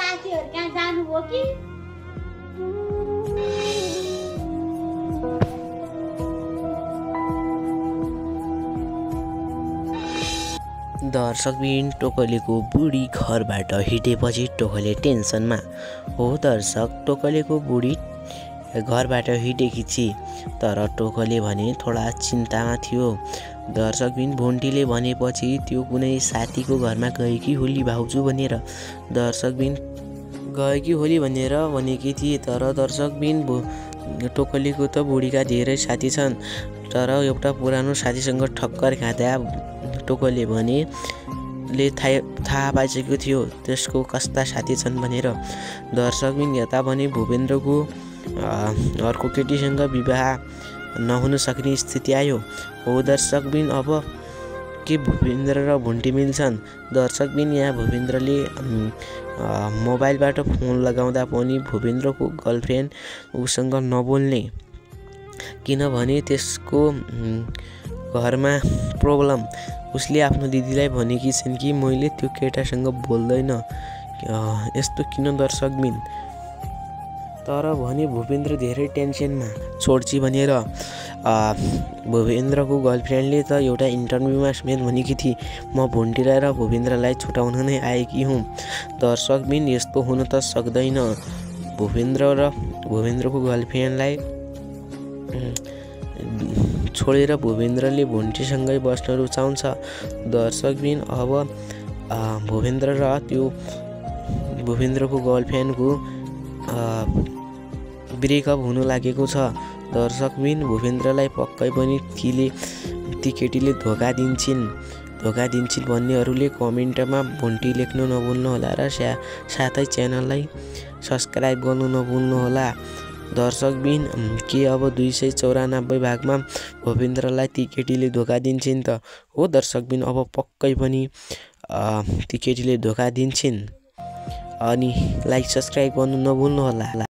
साथीहरु कहाँ जानुभयो कि? दर्शकबिन टोकलेको बुढी घरबाट हिँडेपछि टोकले टेन्सनमा हो। दर्शक टोकलेको बुढी घरबाट हिँडेकी छि, तर टोकले भने थोडा चिन्तामा थियो। दर्शकबिन भोन्टीले भनेपछि त्यो कुनै साथीको घरमा गएकी होली भाउजू भनेर दर्शकबिन गएकी होली भनेर भनेकी थिए। तर दर्शकबिन टोकलीको त बुढीका धेरै साथी छन्, तर एउटा पुरानो साथीसँग ठक्कर खाँदा टोकले भने ले थाहा पाइसकेको थियो त्यसको कस्ता साथी छन् भनेर। दर्शकबिन यता भने भूपेन्द्रको अर्को केटीसँग विवाह नहुन सक्ने स्थिति आयो हो। दर्शकबिन अब के भूपेन्द्र र भुन्टी मिल्छन्? दर्शकबिन यहाँ भूपेन्द्रले मोबाइलबाट फोन लगाउँदा पनि भूपेन्द्रको गर्लफ्रेन्ड उसँग नबोल्ने, किनभने त्यसको घरमा प्रब्लम। उसले आफ्नो दिदीलाई भनेकी छिन् कि मैले त्यो केटासँग बोल्दैन, यस्तो किन दर्शकबिन? तर भने भूपेन्द्र धेरै टेन्सनमा छोड्छि भनेर भूपेन्द्रको गर्लफ्रेन्डले त एउटा इन्टरभ्यूमा समेत भनेकी थिए, म भुन्टीलाई र भूपेन्द्रलाई छुटाउन नै आएकी हुँ। दर्शकबिन यस्तो हुन त सक्दैन। भूपेन्द्र र भूपेन्द्रको गर्लफ्रेन्डलाई छोडेर भूपेन्द्रले भुन्टीसँगै बस्न रुचाउँछ। दर्शकबिन अब भूपेन्द्र र त्यो भूपेन्द्रको गर्लफ्रेन्डको ब्रेकअप हुन लागेको छ। दर्शकबिन भूपेन्द्रलाई पक्कै पनि ती केटीले धोका दिन्छन् भन्नेहरूले कमेन्टमा भुन्टी लेख्नु नभुल्नुहोला र साथै च्यानललाई सब्स्क्राइब गर्नु नभुल्नुहोला। दर्शकबिन के अब 294 भागमा भूपेन्द्रलाई ती केटीले धोका दिन्छन् त? हो दर्शकबिन, अब पक्कै पनि ती केटीले धोका दिन्छन्। अनि लाइक सब्स्क्राइब गर्नु नभुल्नुहोला।